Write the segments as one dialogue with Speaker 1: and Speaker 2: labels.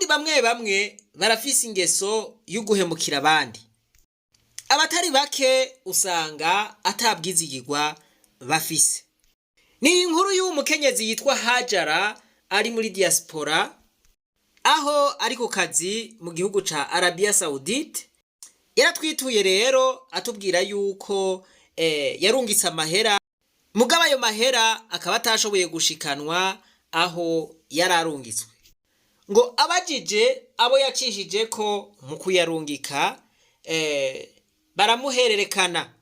Speaker 1: Abarundi bamwe bamwe barafise ingeso y'uguhemukira abandi. Abatari bake usanga atabwizigirwa bafise. Ni inkuru y'uwo mukenyezi yitwa Hajara ari muri diaspora, aho ari ku kazi mu gihugu ca Arabia Saudite. Yaratwituye rero atubwira yuko yarungitse amahera, mugabo ayo mahera akaba atashoboye gushikanwa aho yari arungitswe. Ngo abajije abo yacishije ko mu kuyarungika, baramuhererekana.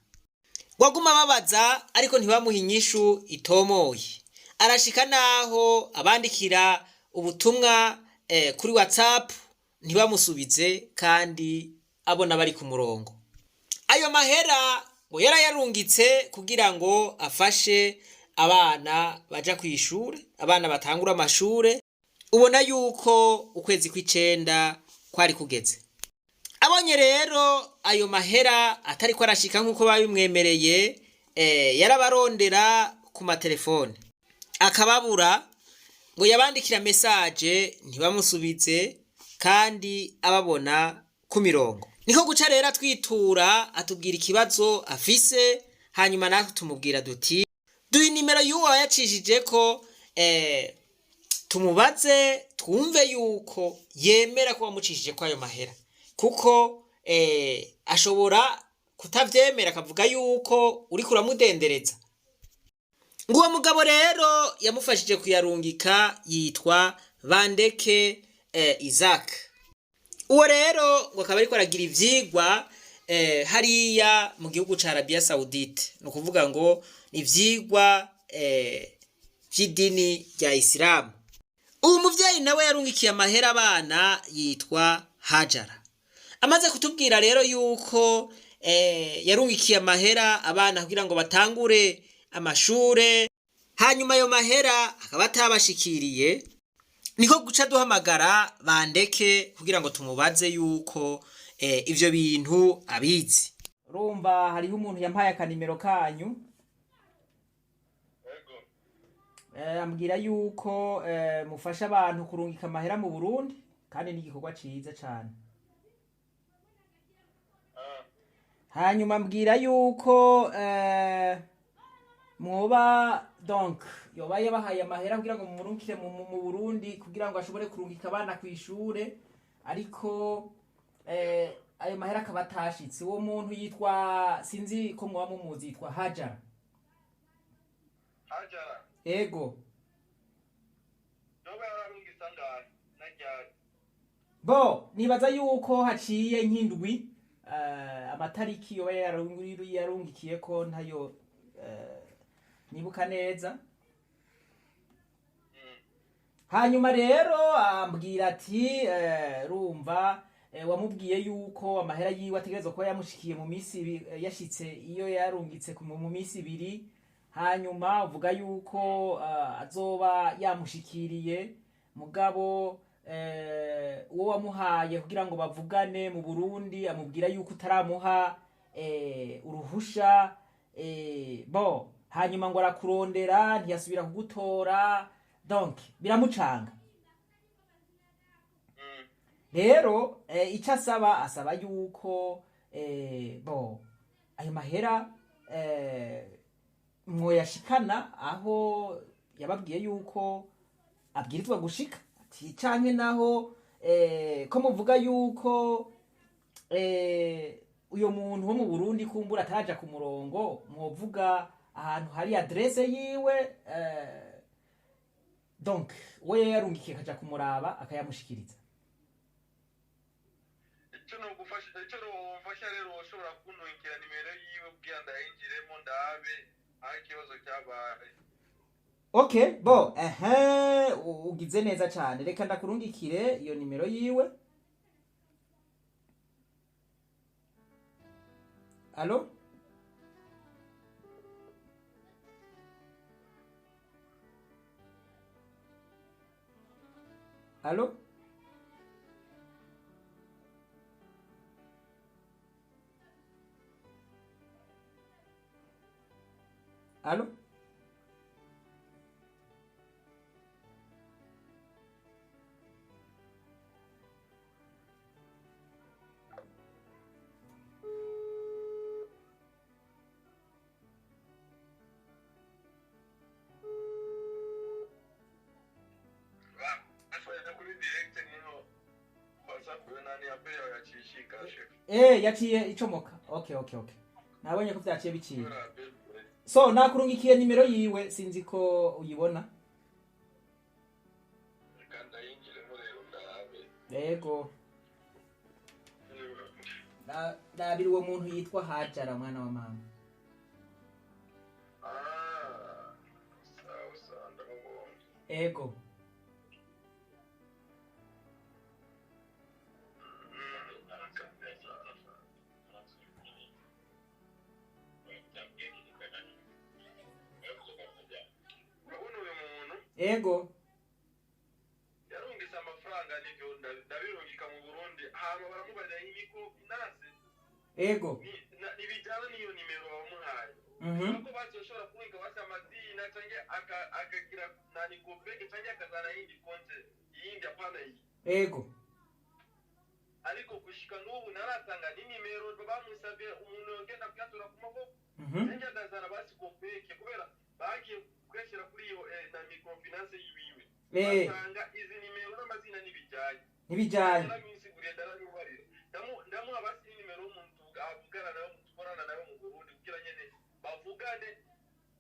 Speaker 1: Waguma babaza ariko ntibamuhe inyishu itomoye. Arashika naho abandikira ubutumwa kuri WhatsApp ntibamusubize kandi abona bari ku murongo. Ayo mahera ngo yarayarungitse kugira ngo afashe abana baja kw'ishure, abana batangura amashure, ubona yuko ukwezi kw'icenda kwari kugeze. Abonye rero ayo mahera atariko arashika nk'uko babimwemereye, yarabarondera ku matelefone akababura, ngo yabandikira message ntibamusubize kandi ababona ku mirongo. Niko guca rero atwitura atubwira ikibazo afise, hanyuma natwe tumubwira duti duha inimero y'uwo yacishijeko, tumubaze twumve yuko yemera ko wamucishije ko ayo mahera, kuko ashobora kutavyemera akavuga yuko uriko uramudendereza. Ngo uwo mugabo rero yamufashije kuyarungika yitwa Bandeke Isaac. Uwo rero ngo akaba ariko aragira ivyigwa hariya mu gihugu ca Arabia Saudite, ni ukuvuga ngo ni ivyigwa vy'idini rya Isilamu. Uwo muvyeyi nawe yarungikiye amahera abana yitwa Hajara. Amaze kutubwira rero yuko yarungikiye amahera abana kugira ngo batangure amashure, hanyuma ayo mahera akaba atabashikiriye, niko guca duhamagara Bandeke kugira ngo tumubaze yuko ivyo bintu abizi. Urumva hariho umuntu yampaye akanimero kanyu.
Speaker 2: Ego.
Speaker 1: Ambwira yuko mufasha abantu kurungika amahera mu Burundi kandi n'igikorwa ciza cane. Hanyuma ambwira yuko mwoba donc yoba yabahaye amahera kugira ngo mumurungikire mu Burundi kugira ngo ashobore kurungika abana kw'ishure, ariko ayo mahera akaba atashitse. Uwo muntu yitwa, sinzi ko mwoba mumuzi, yitwa Hajara.
Speaker 2: Hajara.
Speaker 1: Ego.
Speaker 2: Yoba yararungitse angahe? Na ryari?
Speaker 1: Bo nibaza yuko haciye nk'indwi, amatariki yoba yarungikiye ko ntayo nibuka neza. Hanyuma rero ambwira ati rumva wamubwiye yuko amahera yiwe ategerezwa kuba yamushikiye mu minsi ibiri, yashitse iyo yarungitse mu minsi ibiri, hanyuma uvuga yuko azoba yamushikiriye, mugabo uwo wamuhaye kugira ngo bavugane mu Burundi amubwira yuko utaramuha uruhusha, bo hanyuma ngo arakurondera ntiyasubira kugutora, donc biramucanga. Rero icyo asaba, asaba yuko bo ayo mahera mwoyashikana aho yababwiye yuko abwirizwa gushika, ati canke naho ko muvuga yuko uyo muntu wo mu Burundi kumbura ataraja ku murongo, mwovuga ahantu hari adresse yiwe, donc we yarungikiye akaja kumuraba akayamushikiriza.
Speaker 2: Icyo nogufasha, icyo womfasha rero, woshobora kuntungikira nimero yiwe kugira ndayinjiremo ndabe aho ikibazo cyabaye.
Speaker 1: Okay, bo ehe, ugize neza cyane, reka ndakurungikire iyo nimero yiwe. Allo? Allo? Allo?
Speaker 2: icika chef.
Speaker 1: Yaciye icomoka. Okay, okay, okay, nabonye ko vyaciye bicika.
Speaker 2: Kubera appel.
Speaker 1: So nakurungikiye nimero yiwe, sinzi ko uyibona.
Speaker 2: Reka ndayinjiremo rero ndabe.
Speaker 1: Yego. Ndabira uwo muntu yitwa Hajara, mwana wa mama.
Speaker 2: Ah, sawa sawa, ndamubonye.
Speaker 1: Ego.
Speaker 2: Urabona uyu muntu
Speaker 1: Ego.
Speaker 2: yarungitse amafaranga, nivyo, ndabirungika mu Burundi, hama baramubarira imicrofinance.
Speaker 1: Ego.
Speaker 2: Ntibijyana n'iyo nimero bamuhaye. Ko bazoshobora kurungika basi amazina canke akagira nani kopeke canke akazana yindi konte yindi, apana iyi.
Speaker 1: Ego.
Speaker 2: Ariko gushika n'ubu naratanga n'inimero bamusabye, umuntu yogenda kuyatora ku maboko canke akazana basi kopeke, kubera bagiye kuyashyira kuri iyo na microfinance yiwiwe, basanga izi nimero n'amazina ntibijyanye.
Speaker 1: Ntibijyanye.
Speaker 2: Narabisiguriye, ndarabibarira, ndamuha basi nimero y'umuntu avugana nawe, dukorana nawe mu Burundi, kugira nyene bavugane,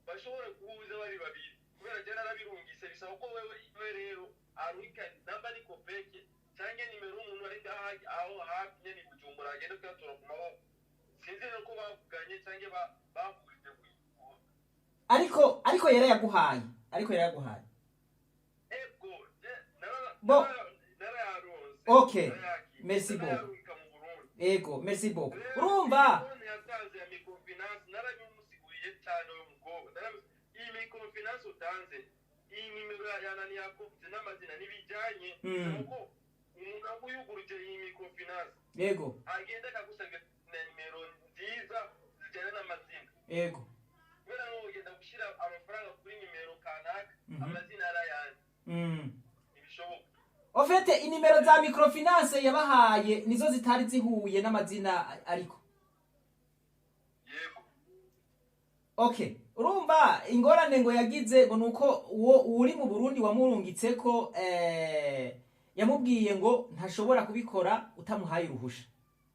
Speaker 2: bashobore guhuza bari babiri, kubera je narabirungise, bisaba ko wewe iwe rero arungika namba ni kopeke canke nimero y'umuntu ari ngaha aho hafi nyene i Bujumbura, agende kuyatora ku maboko. Sinzi rero ko bavuganye canke bahurije
Speaker 1: Ariko yarayaguhaye, ariko yarayaguhaye.
Speaker 2: Ego,
Speaker 1: Bo.
Speaker 2: narayaronse.
Speaker 1: Okay.
Speaker 2: Narayakiriye.
Speaker 1: Merci beaucoup.
Speaker 2: Narayarungika mu Burundi.
Speaker 1: Ego, merci beaucoup. Urumva.
Speaker 2: Telefone yatanze ya microfinance narabimusiguriye cyane uyu mukobwa. Iyi microfinance utanze, iyi nimero ya nani ya konti n'amazina ntibijyanye. Nuko umuntu akuyuguruje iyi microfinance agenda akagusabira na nimero nziza zijyanye n'amazina,
Speaker 1: Ego.
Speaker 2: kubera ngo ugenda gushyira amafaranga kuri nimero kanaka, amazina ari ayandi, ntibishoboka.
Speaker 1: Au fait, inimero za microfinance yabahaye nizo zitari zihuye n'amazina, ariko
Speaker 2: Yego.
Speaker 1: Okay, urumva ingorane ngo yagize ngo nuko uwo uri mu Burundi wamurungitseko yamubwiye ngo ntashobora kubikora utamuhaye uruhusha,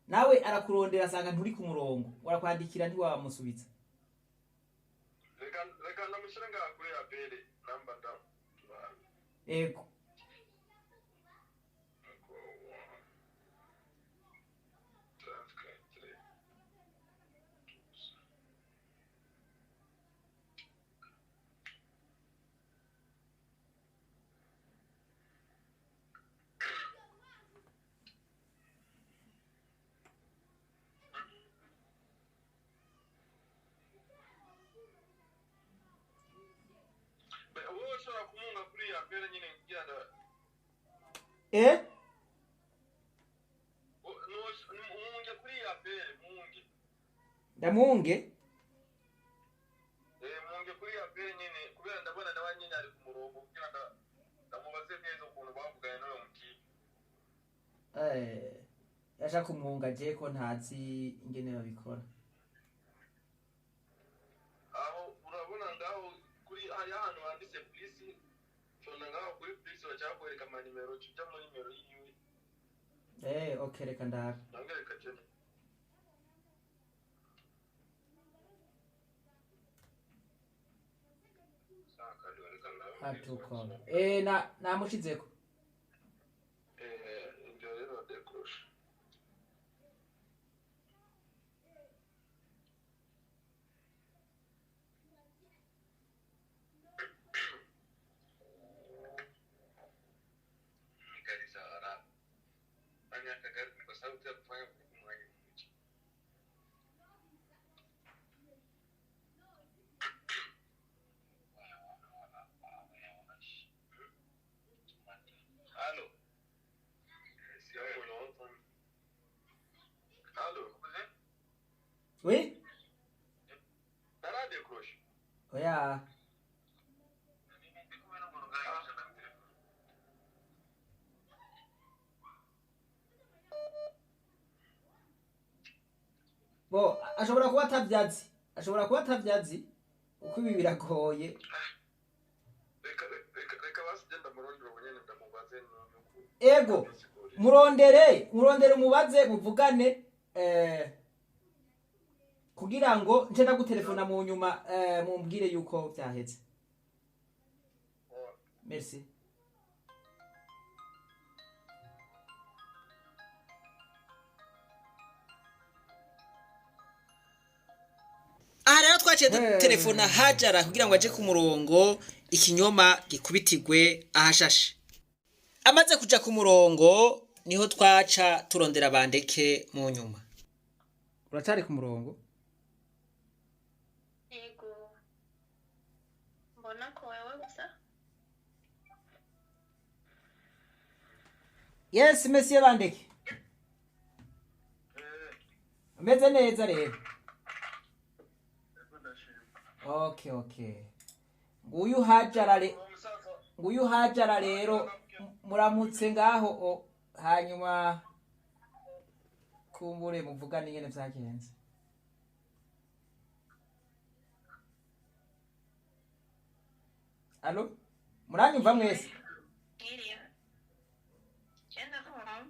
Speaker 1: nawe arakurondera asanga nturi ku murongo, warakwandikira ntiwamusubiza.
Speaker 2: Reka ndamushyira ngaha kuri appel namba ndamu.
Speaker 1: Ego.
Speaker 2: Wowe ushobora kumunga kuri appel nyine kugira ngo munge kuri appel, munge.
Speaker 1: Ndamunge.
Speaker 2: Munge kuri appel nyine, kubera ndabona nawe nyine ari ku murongo, kugira ngo ndamubaze neza ukuntu bavuganye n'uyo mutipe.
Speaker 1: Yashaka kumwunga, je ko ntazi ingene babikora.
Speaker 2: Aho urabona ngaho kuri hariho ahantu handitse plus, shonda ngaho kuri plus, bacakwereka amanimero, uca muri nimero yiwe.
Speaker 1: Okay, reka ndabe.
Speaker 2: Ndamwereka cyane.
Speaker 1: How to call. Na namushizeko.
Speaker 2: Ibyo rero décroche. Gari za Arabu. Fanya kagari kwa sauti ya kufanya mwanya mmoja. Halo. Halo.
Speaker 1: Oui.
Speaker 2: Nara décroche.
Speaker 1: Oya. Bo ashobora kuba atavyazi, ashobora kuba atavyazi, uko ibi biragoye.
Speaker 2: Reka reka reka basi genda murondera ubu nyene ndamubaze nuko.
Speaker 1: Ego. Murondere, murondere umubaze muvugane, kugira ngo nce ndagutelefona mu nyuma, mumbwire yuko vyaheze. Merci. Aha rero twaciye dutelefona Hajara kugira ngo aje ku murongo, ikinyoma gikubitirwe ahashashe. Amaze kuja ku murongo niho twaca turondera Bandeke mu nyuma. Uracari ku murongo?
Speaker 3: Yego. Mbona ko wewe gusa.
Speaker 1: Yes, monsieur Bandeke. Umeze neza rero?
Speaker 2: Ego, ndashima.
Speaker 1: Okay, okay. Nguyu Hajara
Speaker 2: Uwo musaza.
Speaker 1: nguyu Hajara rero, muramutse ngaho o, hanyuma kumbure muvugane ingene vyagenze. Alo, muranyumva mwese?
Speaker 3: Mwiriwe. Je ndakumva.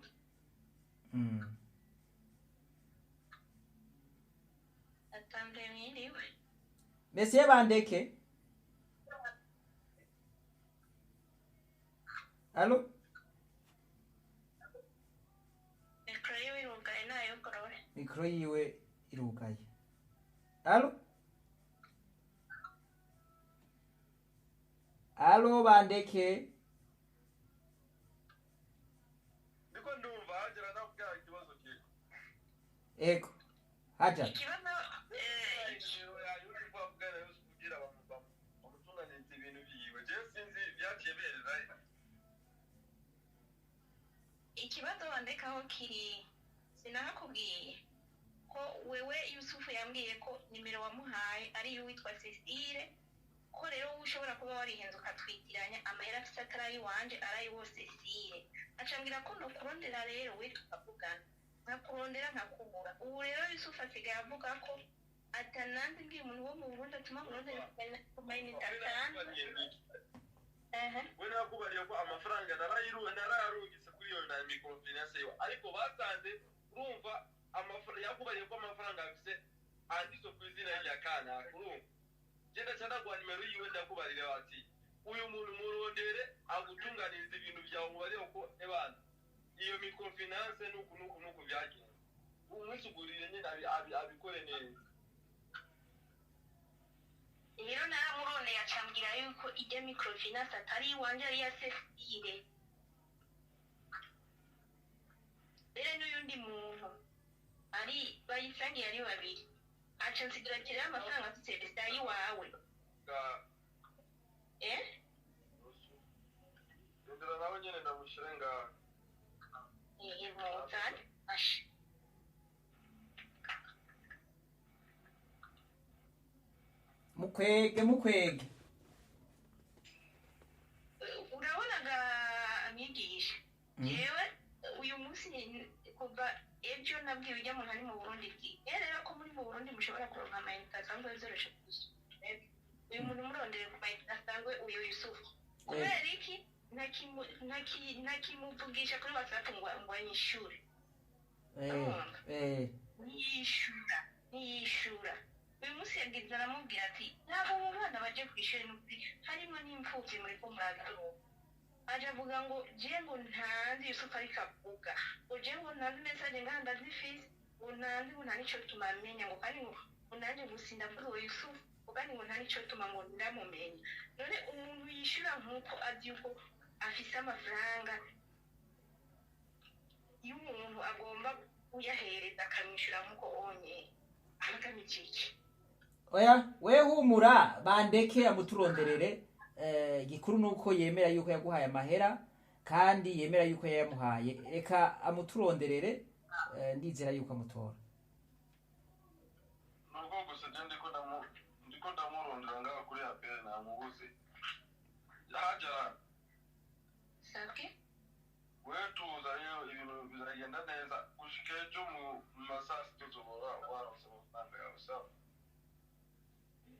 Speaker 3: Atambe mwiriwe.
Speaker 1: Monsieur Bandeke. Alo.
Speaker 3: Mikoro yiwe irugaye nayugorore.
Speaker 1: Mikoro yiwe irugaye. Alo. Alo Bandeke.
Speaker 2: Ndiko ndumva Hajara nakubwira ikibazo kiri.
Speaker 1: Ego. Hajara.
Speaker 3: Ikibazo
Speaker 2: Nimero ya Yusufu avugana na Yusufu kugira bamutunganirize ibintu vyiwe. Jewe sinzi vyaciye biherera.
Speaker 3: Ikibazo wandekaho kiri sinahakubwiye ko wewe Yusufu yambwiye ko nimero wamuhaye ari iy'uwitwa Cecile, ko rero wowe ushobora kuba warihenze ukatwitiranya amahera afise atari ay'iwanje ari ay'uwo Cecile, acambwira ko nokurondera rero we tukavugana, nkakurondera nkakubura. Ubu rero Yusufu asigaye avuga ko atananze mbwiye umuntu wo mu Burundi atuma murondera ku mayinite atanze. Ehe.
Speaker 2: We nakubariye ko amafaranga narayarungitse kuri iyo na microfinance yiwe, ariko basanze urumva yakubariye ko amafaranga afise anditse ku izina rya kanaka. Urumva genda ca ndaguha nimero yiwe, ndakubarira bati uyu muntu murondere agutunganirize ibintu vyawe, mubarire ko ebana iyo microfinance nuku nuku nuku vyagenze, umwisugurire nyene abikore neza.
Speaker 3: Rero naramurondeye acambwira yuko ijya microfinance atari iwanje ari iya Cecile, rero n'uyundi muntu ari bayisangiye ari babiri, aca nsigira ati rero amafaranga afite si ayiwawe. Eh.
Speaker 2: Rondera nawe nyene ndamushire ngaho.
Speaker 3: Muzane asha.
Speaker 1: Mukwege, mukwege.
Speaker 3: Urabonaga mwigisha, jewe uyu munsi kuva ejo nabwiwe ujya muntu ari mu Burundi bwi rero ko muri mu Burundi mushobora kuronka amayinite asanzwe bizoroshe kwishyura uyu muntu, murondere ku mayinite asanzwe uyu Yusufu. Kubera iki ntakimuvugisha kuri WhatsApp ngo anyishure? Ntiyishura, ntiyishura. Uyu munsi yagize aramubwira ati ntabwo mu bana baje ku ishuri n'ukuri harimo n'imfubyi muri ko murabyumva. Aje avuga ngo je ngo ntanzi Yusufu, ariko avuga ngo je ngo ntanzi message ngaha ndazifise, ngo ntanzi, ngo nta nico tuma amenya, ngo kandi ngo nanje ngo sindavuga uwo Yusufu, ngo kandi ngo nta nico tuma ngo ndamumenya. None umuntu yishura nk'uko azi yuko afise amafaranga y'umuntu agomba kuyahereza akamwishyura nk'uko onye agamije iki?
Speaker 1: Oya, we humura, Bandeke amuturonderere. Igikuru nuko yemera yuko yaguhaye amahera kandi yemera yuko yayamuhaye. Reka amuturonderere, ndizera yuko amutora.
Speaker 2: Nuko gusa je ndiko ndamurondera ngaho kuri apere namubuze. Hajara.
Speaker 3: Sabwe.
Speaker 2: Wewe tuza rero, ibintu bizagenda neza gushika ejo mu masaa sita uzobora waronse amafaranga yawe, sawa?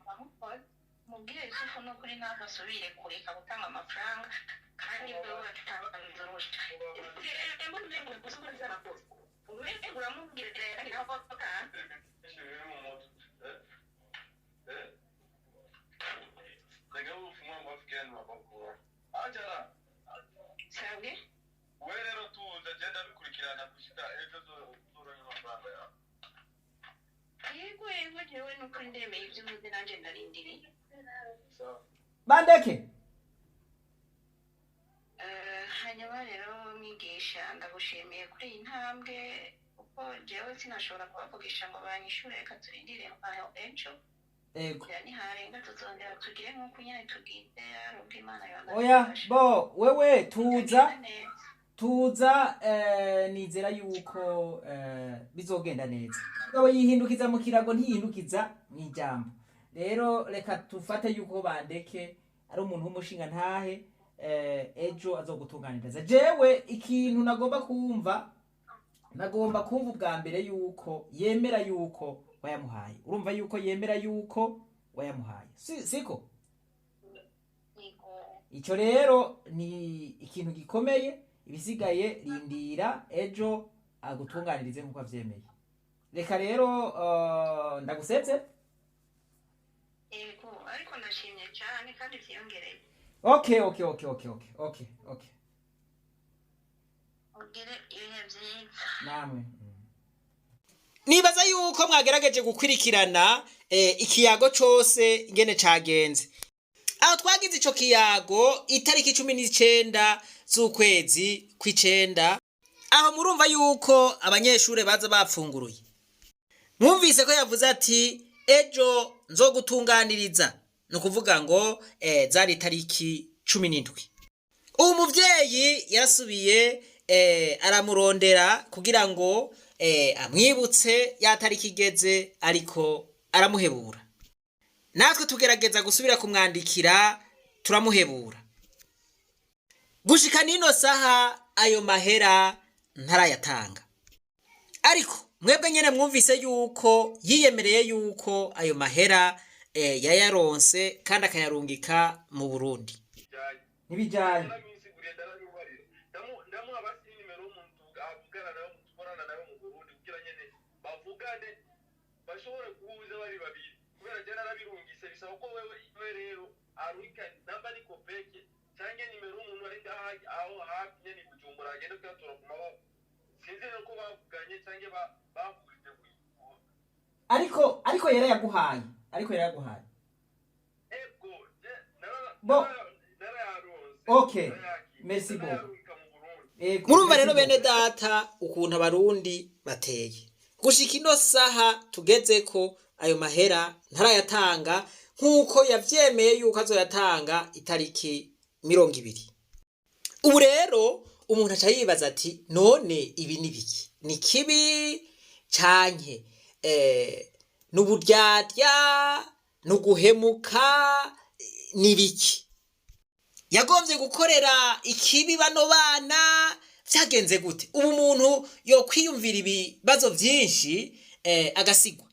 Speaker 3: Bamukora mubwire Yusufu no kuri ntabwo asubire kureka gutanga amafaranga kandi wewe watanze urusha. Umenga uramubwira naho ka.
Speaker 2: Angela,
Speaker 3: Sabwe?
Speaker 2: we rero tuza genda bikurikirana gushika ejo turonke amafaranga yawe.
Speaker 3: Yego yego, jewe nuko ndemeye ibyo uvuze, nanjye ndarindiriye.
Speaker 2: Sawa.
Speaker 1: Bandeke.
Speaker 3: Hanyuma rero mwigisha, ndagushimiye kuri iyi ntambwe, kuko jewe sinashobora kubavugisha ngo banyishure. Reka turindire aho ejo.
Speaker 1: Ego.
Speaker 3: Kugira niharenga tuzongera tugire nk'uko nyene tugize, arubwo Imana yoba
Speaker 1: Oya, bo wewe tuza.
Speaker 3: Bitagenda neza.
Speaker 1: Tuza, nizera yuko bizogenda neza. Mugabo yihindukiza mu kirago, ntiyihindukiza mu ijambo. Rero reka tufate yuko Bandeke ari umuntu w'umushinga ntahe, ejo azogutunganiriza. Jewe ikintu nagomba kumva, nagomba kumva ubwa mbere yuko yemera yuko wayamuhaye. Urumva yuko yemera yuko wayamuhaye, siko?
Speaker 3: Yego.
Speaker 1: Icyo rero ni ikintu gikomeye. Ibisigaye rindira ejo agutunganirize nk'uko avyemeye. Reka rero ndagusetse.
Speaker 3: Yego, ariko ndashimye cyane kandi vyiyongereye.
Speaker 1: Okay.
Speaker 3: Ugire ibihe vyiza.
Speaker 1: Namwe. Nibaza yuko mwagerageje gukurikirana ikiyago cose ingene cagenze. Aho twagize ico kiyago itariki 19 z'ukwezi kw'icenda, aho murumva yuko abanyeshure baza bapfunguruye. Mwumvise ko yavuze ati: "Ejo nzogutunganiriza." Ni ukuvuga ngo zari itariki 17. Uwo muvyeyi yarasubiye aramurondera kugira ngo amwibutse ya tariki igeze, ariko aramuhebura. Natwe tugerageza gusubira kumwandikira, turamuhebura. Gushika n'ino saha ayo mahera ntarayatanga, ariko mwebwe nyene mwumvise yuko yiyemereye yuko ayo mahera yayaronse kandi akayarungika mu Burundi.
Speaker 2: Bijanye.
Speaker 1: Ntibijanye.
Speaker 2: Narabisiguriye, ndarabibarira. Ndamuha basi nimero y'umuntu avugana nawe, dukorana nawe mu Burundi, kugira nyene bavugane, bashobore guhuza bari babiri, kubera je narabirungise. Bisaba ko wewe we rero arungika namba ni kopeke canke nimero y'umuntu ari ngaha aho hafi nyene i Bujumbura, agende kuyatora ku maboko. Sinzi rero ko bavuganye canke bahurije
Speaker 1: Ariko yarayaguhaye, ariko yarayaguhaye.
Speaker 2: Ego, je
Speaker 1: Bo.
Speaker 2: narayaronse.
Speaker 1: Okay.
Speaker 2: Narayakiriye.
Speaker 1: Merci beaucoup.
Speaker 2: Narayarungika mu Burundi.
Speaker 1: Ego, murumva rero bene data ukuntu Abarundi bateye. Gushika ino saha tugeze ko ayo mahera ntarayatanga nk'uko yavyemeye yuko azoyatanga itariki 20. Ubu rero umuntu aca yibaza ati: "None ibi ni biki? Ni kibi canke ni uburyarya, ni uguhemuka, ni biki? Yagombye gukorera ikibi bano bana? Vyagenze gute?" Ubu umuntu yokwiyumvira ibibazo vyinshi, agasigwa.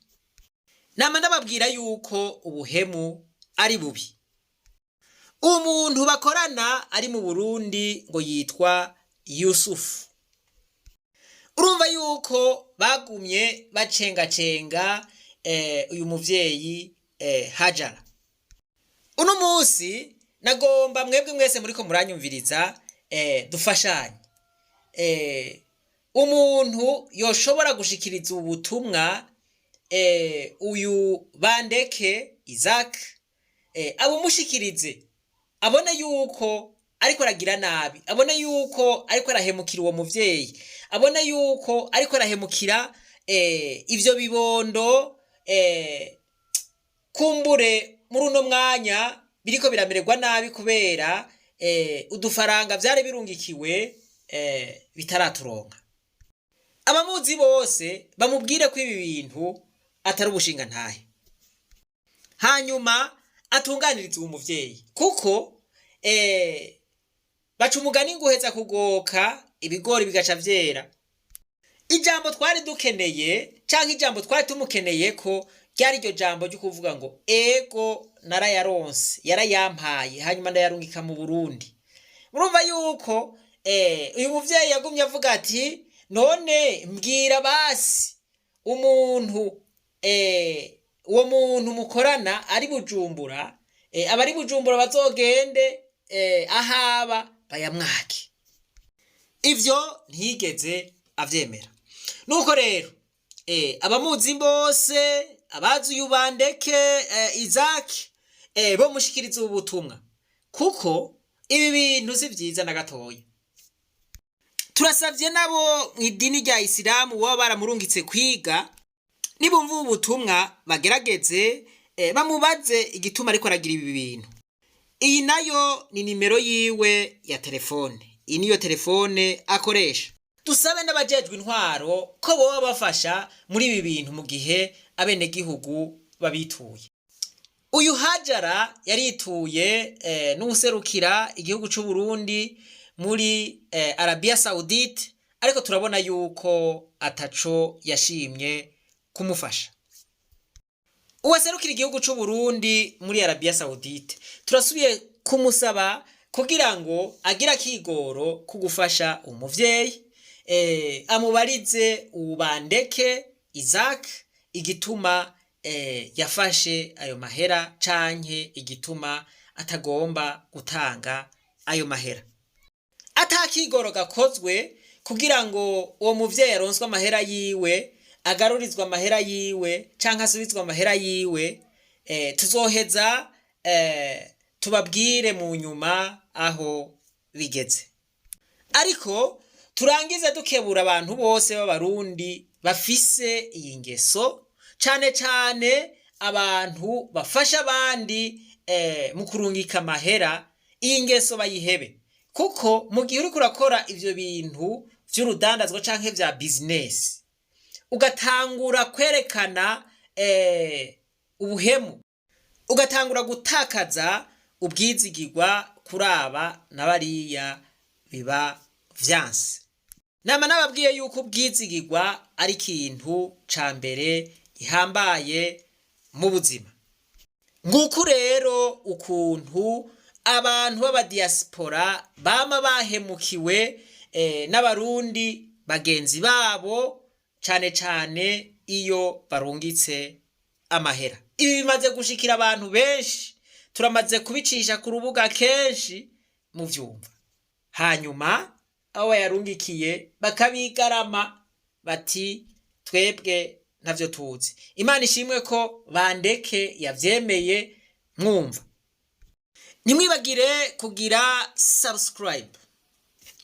Speaker 1: Nama ndababwira yuko ubuhemu ari bubi. Umuntu bakorana ari mu Burundi ngo yitwa Yusufu. Urumva yuko bagumye bacengacenga uyu muvyeyi Hajara. Uno munsi nagomba mwebwe mwese muriko muranyumviriza, dufashanye. Umuntu yoshobora gushikiriza ubutumwa uyu Bandeke Isaac, abumushikirize, abone yuko ariko aragira nabi, abone yuko ariko arahemukira uwo muvyeyi, abone yuko ariko arahemukira ivyo bibondo, kumbure muri uno mwanya biriko biramererwa nabi kubera udufaranga vyari birungikiwe bitaraturonka. Abamuzi bose bamubwire ko ibi bintu atari ubushinga ntahe, hanyuma atunganirize uwo muvyeyi, kuko baca umugani ngo uheza kugoka ibigori bigaca vyera. Ijambo twari dukeneye canke ijambo twari tumukeneye ko ryari iryo jambo ryo kuvuga ngo: "Ego, narayaronse, yarayampaye, hanyuma ndayarungika mu Burundi." Murumva yuko uyu muvyeyi yagumye avuga ati None mbwira basi umuntu, uwo muntu mukorana ari Bujumbura, abari Bujumbura bazogende ahaba bayamwake. Ivyo ntiyigeze avyemera. Nuko rero abamuzi bose, abazi uyu Bandeke Isaac, bo mushikiriza ubu butumwa, kuko ibi bintu si vyiza na gatoya. Turasavye nabo mu idini rya Isilamu baba baramurungitse kwiga, nibumva ubu butumwa bagerageze bamubaze igituma ariko aragira ibi bintu. Iyi nayo ni nimero yiwe ya telefone, iyi niyo telefone akoresha. Dusabe n'abajejwe intwaro ko boba bafasha muri ibi bintu mu gihe abenegihugu babituye. Uyu Hajara yarituye n'uwuserukira igihugu c'u Burundi muri Arabia Saudite, ariko turabona yuko ataco yashimye kumufasha. Uwaserukira igihugu c'u Burundi muri Arabia Saudite turasubiye kumusaba kugira ngo agire akigoro ko gufasha umuvyeyi, amubarize ubandeke Isaac igituma yafashe ayo mahera canke igituma atagomba gutanga ayo mahera. Atakigoro gakozwe kugira ngo uwo muvyeyi aronswe amahera yiwe, agarurizwe amahera yiwe canke asubizwe amahera yiwe, tuzoheza tubabwire mu nyuma aho bigeze. Ariko turangize dukebura abantu bose b'Abarundi bafise iyi ngeso, cane cane abantu bafasha abandi mu kurungika amahera, iyi ngeso bayihebe, kuko mu gihe uriko urakora ivyo bintu vy'urudandazwa canke vya business ugatangura kwerekana ubuhemu, ugatangura gutakaza ubwizigirwa kuri aba na bariya, biba vyanse. Nama nababwiye yuko ubwizigirwa ari ikintu ca mbere gihambaye mu buzima. Nguku rero ukuntu abantu b'abadiaspora bama bahemukiwe n'Abarundi bagenzi babo, cane cane iyo barungitse amahera. Ibi bimaze gushikira abantu benshi, turamaze kubicisha ku rubuga kenshi muvyumva. Hanyuma abo bayarungikiye bakabigarama bati twebwe ntavyo tuzi. Imana ishimwe ko Bandeke yavyemeye mwumva. Ntimwibagire kugira subscribe,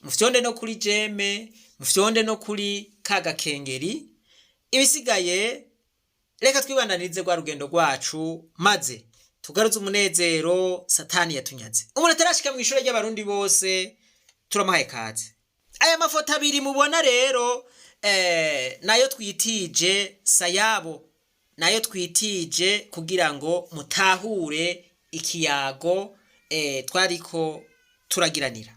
Speaker 1: mufyonde no kuri j'aime, mufyonde no kuri ka gakengeri. Ibisigaye reka twibandanirize rwa rugendo rwacu, maze tugaruze umunezero Satani yatunyaze. Umuntu atarashika mu ishure ry'Abarundi bose turamuhaye kaze. Aya mafoto abiri mubona rero, nayo twitije sayabo, nayo twitije kugira ngo mutahure ikiyago twariko turagiranira.